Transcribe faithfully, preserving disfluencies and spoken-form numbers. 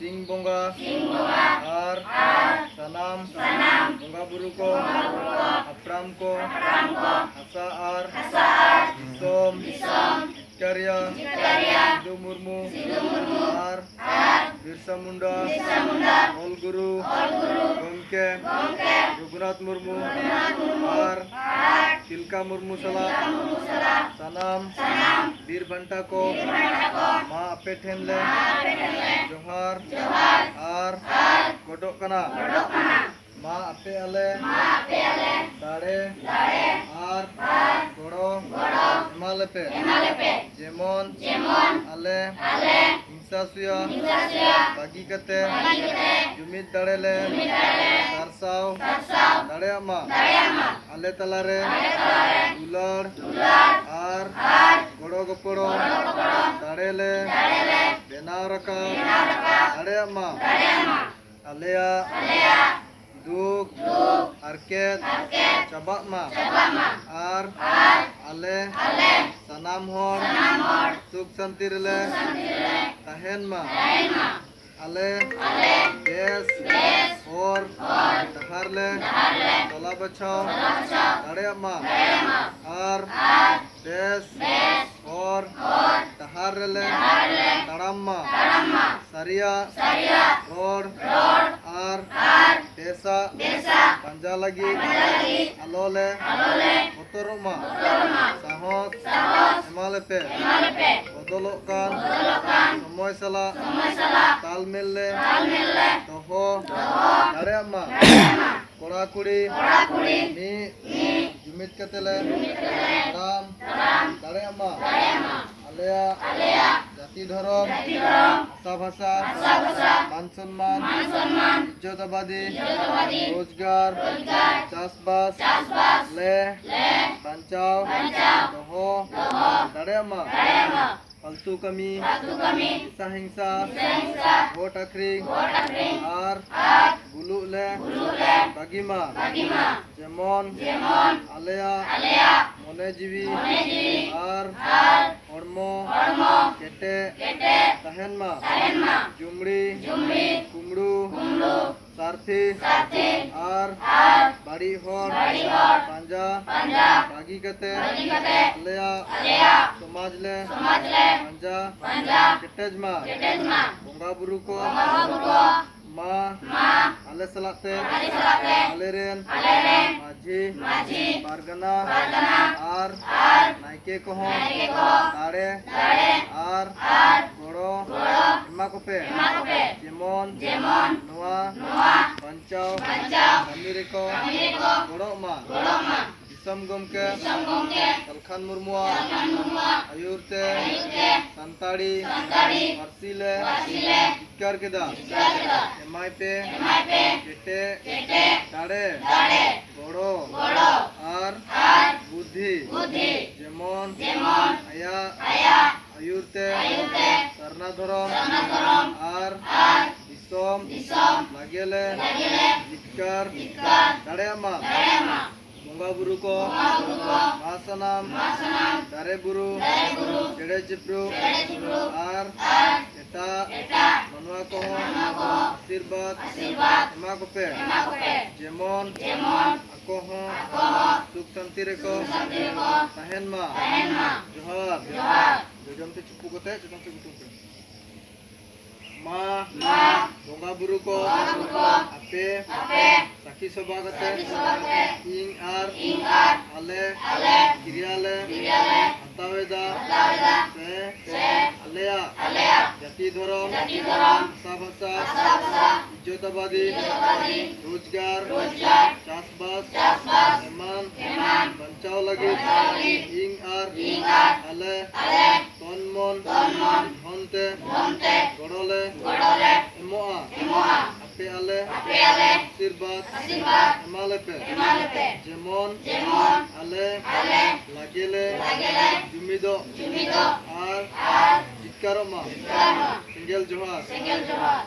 ᱥᱤᱧ ᱵᱚᱸᱜᱟ ᱟᱨ ᱥᱟᱱᱟᱢ ᱵᱚᱸᱜᱟ ᱵᱩᱨᱩ ᱠᱚ, ᱦᱟᱯᱲᱟᱢ ᱠᱚ, ᱦᱟᱥᱟ ᱟᱨ ᱫᱤᱥᱚᱢ ᱡᱤᱛᱠᱟᱹᱨᱤᱭᱟᱹ ᱥᱤᱫᱩ ᱢᱩᱨᱢᱩ ᱟᱨ ᱵᱤᱨᱥᱟ ᱢᱩᱱᱰᱟ ᱚᱞ ᱜᱩᱨᱩ ᱜᱚᱢᱠᱮ ᱨᱚᱜᱷᱩᱱᱟᱛᱷ ᱢᱩᱨᱢᱩ ᱟᱨ ᱛᱤᱞᱠᱟ ᱢᱩᱨᱢᱩ ᱥᱟᱞᱟᱜ ᱥᱟᱱᱟᱢ ᱵᱤᱨ ᱵᱟᱱᱴᱟ ᱠᱚ, ᱢᱟ ᱟᱯᱮ ᱴᱷᱮᱱ ᱞᱮ ᱡᱚᱦᱟᱨ ᱟᱨ ᱜᱚᱰᱚᱜ ᱠᱟᱱᱟ᱾ ᱢᱟ ᱟᱯᱮ ᱟᱞᱮ ᱫᱟᱲᱮ ᱟᱨ ᱜᱚᱲᱚ ᱮᱢᱟ ᱞᱮᱯᱮ, ᱡᱮᱢᱚᱱ ᱟᱞᱮ ᱦᱤᱝᱥᱟ ᱥᱩᱭᱟ ᱵᱟᱹᱜᱤ ᱠᱟᱛᱮ ᱡᱩᱢᱤᱫ ᱫᱟᱲᱮ ᱞᱮ ᱥᱟᱨᱥᱟᱣ ᱫᱟᱲᱮᱭᱟᱜ ᱢᱟ᱾ ᱟᱞᱮ ᱛᱟᱞᱟᱨᱮ ᱫᱩᱞᱟᱹᱲ ᱟᱨ ᱜᱚᱲᱚ ᱜᱚᱯᱚᱲᱚ ᱫᱟᱲᱮ ᱞᱮ ᱵᱮᱱᱟᱣ ᱨᱟᱠᱟᱵ ᱫᱟᱲᱮᱭᱟᱜ ᱢᱟ᱾ ᱟᱞᱮᱭᱟᱜ ᱫᱩᱠ ᱦᱟᱨᱠᱮᱛ ᱪᱟᱵᱟᱜ ᱢᱟ ᱟᱨ ᱟᱞᱮ ᱥᱟᱱᱟᱢ ᱦᱚᱲ ᱥᱩᱠ ᱥᱟᱱᱛᱤ ᱨᱮᱞᱮ ᱛᱟᱦᱮᱱ ᱢᱟ᱾ ᱟᱞᱮ ᱵᱮᱥ ᱦᱚᱨ ᱰᱟᱦᱟᱨ ᱞᱮ ᱪᱟᱞᱟᱣ ᱵᱟᱪᱷᱟᱣ ᱫᱟᱲᱮᱭᱟᱜ ᱢᱟ ᱟᱨ ᱵᱮᱥ ᱦᱚᱨ ᱰᱟᱦᱟᱨ ᱨᱮᱞᱮ ᱛᱟᱲᱟᱢ ᱢᱟ᱾ ᱥᱟᱹᱨᱤᱭᱟᱜ ᱨᱚᱲ ᱟᱨ ᱵᱮᱥᱟᱜ ᱯᱟᱸᱡᱟ ᱞᱟᱹᱜᱤᱫ ᱟᱞᱚ ᱞᱮ ᱵᱚᱛᱚᱨᱚᱜ ᱢᱟ᱾ ᱥᱟᱦᱚᱥ ᱮᱢᱟ ᱞᱮᱯᱮ᱾ ᱵᱚᱫᱚᱞᱚᱜ ᱠᱟᱱ ᱥᱚᱢᱚᱭ ᱥᱟᱞᱟᱜ ᱛᱟᱞᱢᱮᱞ ᱞᱮ ᱫᱚᱦᱚ ᱫᱟᱲᱮᱭᱟᱜ ᱢᱟ᱾ ᱠᱚᱲᱟ ᱠᱩᱲᱤ ᱢᱤᱫ ᱡᱩᱢᱤᱫ ᱠᱟᱛᱮ ᱞᱮ ᱛᱟᱲᱟᱢ ᱫᱟᱲᱮᱭᱟᱜ ᱢᱟ᱾ ᱟᱞᱮᱭᱟᱜ ᱡᱟᱹᱛᱤ ᱫᱷᱚᱨᱚᱢ, ᱵᱷᱟᱥᱟ ᱵᱷᱟᱥᱟ, ᱢᱟᱱ ᱥᱚᱱᱢᱟᱱ, ᱤᱡᱽᱡᱚᱛ ᱟᱵᱟᱫᱤ, ᱨᱳᱡᱽᱜᱟᱨ, ᱪᱟᱥᱵᱟᱥ ᱞᱮ ᱵᱟᱧᱪᱟᱣ ᱫᱚᱦᱚ ᱫᱟᱲᱮᱭᱟᱜ ᱢᱟ᱾ ᱯᱷᱟᱞᱛᱩ ᱠᱟᱹᱢᱤ, ᱦᱤᱝᱥᱟ ᱦᱤᱝᱥᱟ, ᱵᱷᱳᱴ ᱟᱹᱠᱷᱨᱤᱧ ᱟᱨ ᱵᱩᱞᱩᱜ ᱞᱮ ᱵᱟᱹᱜᱤ ᱢᱟ᱾ ᱡᱮᱢᱚᱱ ᱟᱞᱮᱭᱟᱜ ᱢᱚᱱᱮ ᱡᱤᱣᱤ ᱟᱨ ᱦᱚᱲᱢᱚ ᱦᱚᱲᱢᱚ ᱦᱚᱲᱢᱚ ᱠᱮᱴᱮᱡ ᱠᱮᱴᱮᱡ ᱛᱟᱦᱮᱱ ᱢᱟ᱾ ᱛᱟᱦᱮᱱ ᱢᱟ᱾ ᱡᱩᱢᱲᱤ ᱡᱩᱢᱲᱤ ᱠᱩᱢᱲᱩ ᱠᱩᱢᱲᱩ ᱥᱟᱨᱛᱷᱤ ᱥᱟᱨᱛᱷᱤ ᱟᱨ ᱟᱨ ᱵᱟᱹᱲᱤᱡ ᱦᱚᱲ ᱵᱟᱹᱲᱤᱡ ᱦᱚᱲ ᱯᱟᱸᱡᱟ ᱯᱟᱸᱡᱟ ᱵᱟᱹᱜᱤ ᱠᱟᱛᱮ ᱵᱟᱹᱜᱤ ᱠᱟᱛᱮ ᱟᱞᱮᱭᱟᱜ ᱟᱞᱮᱭᱟᱜ ᱥᱚᱢᱟᱡᱽ ᱞᱮ ᱥᱚᱢᱟᱡᱽ ᱞᱮ ᱯᱟᱸᱡᱟ ᱯᱟᱸᱡᱟ ᱠᱮᱴᱮᱡ ᱢᱟ᱾ ᱠᱮᱴᱮᱡ ᱢᱟ᱾ ᱵᱚᱸᱜᱟ ᱵᱩᱨᱩ ᱠᱚ ᱵᱚᱸᱜᱟ ᱵᱩᱨᱩ ᱠᱚ ᱢᱟ ᱢᱟ ᱟᱞᱮ ᱥᱟᱞᱟᱜ ᱛᱮ ᱟᱞᱮ ᱥᱟᱞᱟᱜ ᱛᱮ ᱟᱞᱮᱨᱮᱱ ᱟᱞᱮᱨᱮᱱ ᱢᱟᱹᱡᱷᱤ ᱢᱟᱹᱡᱷᱤ ᱯᱟᱨᱜᱟᱱᱟ ᱯᱟᱨᱜᱟᱱᱟ ᱟᱨ ᱟᱨ ᱱᱟᱭᱠᱮ ᱠᱚᱦᱚᱸ ᱱᱟᱭᱠᱮ ᱠᱚᱦᱚᱸ ᱫᱟᱲᱮ ᱫᱟᱲᱮ ᱟᱨ ᱟᱨ ᱜᱚᱲᱚ ᱜᱚᱲᱚ ᱮᱢᱟ ᱠᱚᱯᱮ᱾ ᱮᱢᱟ ᱠᱚᱯᱮ᱾ ᱡᱮᱢᱚᱱ ᱡᱮᱢᱚᱱ ᱱᱚᱣᱟ ᱱᱚᱣᱟ ᱵᱟᱧᱪᱟᱣ ᱵᱟᱧᱪᱟᱣ ᱠᱟᱹᱢᱤ ᱨᱮᱠᱚ ᱠᱟᱹᱢᱤ ᱨᱮᱠᱚ ᱜᱚᱲᱚᱜ ᱢᱟ᱾ ᱜᱚᱲᱚᱜ ᱢᱟ᱾ ᱫᱤᱥᱚᱢ ᱜᱚᱢᱠᱮ ᱫᱤᱥᱚᱢ ᱜᱚᱢᱠᱮ ᱥᱟᱞᱠᱷᱟᱱ ᱢᱩᱨᱢᱩᱣᱟᱜ ᱥᱟᱞᱠᱷᱟᱱ ᱢᱩᱨᱢᱩᱣᱟᱜ ᱟᱹᱭᱩᱨ ᱛᱮ ᱟᱹᱭᱩᱨ ᱛᱮ ᱥᱟᱱᱛᱟᱲᱤ ᱥᱟᱱᱛᱟᱲᱤ ᱯᱟᱹᱨᱥᱤ ᱞᱮ ᱯᱟᱹᱨᱥᱤ ᱞᱮ ᱡᱤᱛᱠᱟᱹᱨ ᱠᱮᱫᱟ᱾ ᱡᱤᱛᱠᱟᱹᱨ ᱠᱮᱫᱟ᱾ ᱮᱢᱟᱭ ᱯᱮ ᱮᱢᱟᱭ ᱯᱮ ᱠᱮᱴᱮᱡ ᱠᱮᱴᱮᱡ ᱫᱟᱲᱮ ᱫᱟᱲᱮ ᱜᱚᱲᱚ ᱜᱚᱲᱚ ᱟᱨ ᱟᱨ ᱵᱩᱫᱷᱤ ᱵᱩᱫᱷᱤ ᱡᱮᱢᱚᱱ ᱡᱮᱢᱚᱱ ᱟᱭᱟᱜ ᱟᱭᱟᱜ ᱟᱹᱭᱩᱨ ᱛᱮ ᱟᱹᱭᱩᱨ ᱛᱮ ᱥᱟᱨᱱᱟ ᱫᱷᱚᱨᱚᱢ ᱥᱟᱨᱱᱟ ᱫᱷᱚᱨᱚᱢ ᱟᱨ ᱟᱨ ᱫᱤᱥᱚᱢ ᱫᱤᱥᱚᱢ ᱞᱟᱜᱮ ᱞᱮ ᱞᱟᱜᱮ ᱞᱮ ᱡᱤᱛᱠᱟᱹᱨ ᱡᱤᱛᱠᱟᱹᱨ ᱫᱟᱲᱮᱭᱟᱜ ᱢᱟ᱾ ᱫᱟᱲᱮᱭᱟᱜ ᱢᱟ᱾ ᱵᱚᱸᱜᱟ ᱵᱩᱨᱩ ᱠᱚ ᱵᱚᱸᱜᱟ ᱵᱩᱨᱩ ᱠᱚ ᱢᱟ ᱥᱟᱱᱟᱢ ᱢᱟ ᱥᱟᱱᱟᱢ ᱫᱟᱨᱮ ᱵᱩᱨᱩ ᱫᱟᱨᱮ ᱵᱩᱨᱩ ᱪᱮᱬᱮ ᱪᱤᱯᱨᱩ ᱪᱮᱬᱮ ᱪᱤᱯᱨᱩ ᱟᱨ ᱟᱨ ᱮᱴᱟᱜ ᱮᱴᱟᱜ ᱢᱟᱱᱣᱟ ᱠᱚᱦᱚᱸ ᱢᱟᱱᱣᱟ ᱠᱚᱦᱚᱸ ᱟᱥᱤᱨᱵᱟᱫᱽ ᱟᱥᱤᱨᱵᱟᱫᱽ ᱮᱢᱟ ᱠᱚᱯᱮ᱾ ᱮᱢᱟ ᱠᱚᱯᱮ᱾ ᱡᱮᱢᱚᱱ ᱡᱮᱢᱚᱱ ᱟᱠᱚ ᱦᱚᱸ ᱟᱠᱚ ᱦᱚᱸ ᱥᱩᱠ ᱥᱟᱱᱛᱤ ᱨᱮᱠᱚ ᱥᱩᱠ ᱥᱟᱱᱛᱤ ᱨᱮᱠᱚ ᱛᱟᱦᱮᱱ ᱢᱟ᱾ ᱛᱟᱦᱮᱱ ᱢᱟ᱾ ᱡᱚᱦᱟᱨ᱾ ᱡᱚᱦᱟᱨ᱾ ᱡᱚᱡᱚᱢ ᱛᱮ ᱪᱩᱯᱩ ᱠᱟᱛᱮ ᱪᱮᱛᱟᱱ ᱥᱮᱫ ᱜᱩᱴᱩᱝ ᱯᱮ᱾ ᱢᱟ ᱢᱟ ᱵᱚᱸᱜᱟ ᱵᱩᱨᱩ ᱠᱚ ᱵᱚᱸᱜᱟ ᱵᱩᱨᱩ ᱠᱚ ᱟᱯᱮ ᱟᱯᱮ ᱥᱟᱹᱠᱷᱤ ᱥᱚᱵᱷᱟ ᱠᱟᱛᱮ ᱥᱟᱹᱠᱷᱤ ᱥᱚᱵᱷᱟ ᱠᱟᱛᱮ ᱤᱧ ᱟᱨ ᱤᱧ ᱟᱨ ᱟᱞᱮ ᱟᱞᱮ ᱠᱤᱨᱭᱟ ᱞᱮ ᱠᱤᱨᱭᱟ ᱞᱮ ᱦᱟᱛᱟᱣ ᱮᱫᱟ ᱦᱟᱛᱟᱣ ᱮᱫᱟ ᱥᱮ ᱥᱮ ᱟᱞᱮᱭᱟᱜ ᱟᱞᱮᱭᱟᱜ ᱡᱟᱹᱛᱤ ᱫᱷᱚᱨᱚᱢ ᱡᱟᱹᱛᱤ ᱫᱷᱚᱨᱚᱢ ᱵᱷᱟᱥᱟ ᱵᱷᱟᱥᱟ ᱵᱷᱟᱥᱟ ᱵᱷᱟᱥᱟ ᱤᱡᱽᱡᱚᱛ ᱟᱵᱟᱫᱤ ᱤᱡᱽᱡᱚᱛ ᱟᱵᱟᱫᱤ ᱨᱳᱡᱽᱜᱟᱨ ᱨᱳᱡᱽᱜᱟᱨ ᱪᱟᱥᱵᱟᱥ ᱪᱟᱥᱵᱟᱥ ᱮᱢᱟᱱ ᱮᱢᱟᱱ ᱵᱟᱧᱪᱟᱣ ᱞᱟᱹᱜᱤᱫ ᱵᱟᱧᱪᱟᱣ ᱞᱟᱹᱜᱤᱫ ᱤᱧ ᱟᱨ ᱤᱧ ᱟᱨ ᱟᱞᱮ ᱟᱞᱮ ᱛᱚᱱ ᱢᱚᱱ ᱛᱚᱱ ᱢᱚᱱ ᱫᱷᱚᱱ ᱛᱮ ᱫᱷᱚᱱ ᱛᱮ ᱜᱚᱲᱚ ᱞᱮ ᱜᱚᱲᱚ ᱞᱮ ᱮᱢᱚᱜᱼᱟ᱾ ᱮᱢᱚᱜᱼᱟ᱾ ᱟᱯᱮ ᱟᱞᱮ ᱟᱯᱮ ᱟᱞᱮ ᱟᱥᱤᱨᱵᱟᱫᱽ ᱟᱥᱤᱨᱵᱟᱫᱽ ᱮᱢᱟ ᱞᱮᱯᱮ᱾ ᱮᱢᱟ ᱞᱮᱯᱮ᱾ ᱡᱮᱢᱚᱱ ᱡᱮᱢᱚᱱ ᱟᱞᱮ ᱟᱞᱮ ᱞᱟᱜᱮ ᱞᱮ ᱞᱟᱜᱮ ᱞᱮ ᱡᱩᱢᱤᱫᱚᱜ ᱡᱩᱢᱤᱫᱚᱜ ᱟᱨ ᱟᱨ ᱡᱤᱛᱠᱟᱹᱨᱚᱜ ᱢᱟ᱾ ᱡᱤᱛᱠᱟᱹᱨᱚᱜ ᱢᱟ᱾ ᱥᱮᱸᱜᱮᱞ ᱡᱚᱦᱟᱨ᱾ ᱥᱮᱸᱜᱮᱞ ᱡᱚᱦᱟᱨ᱾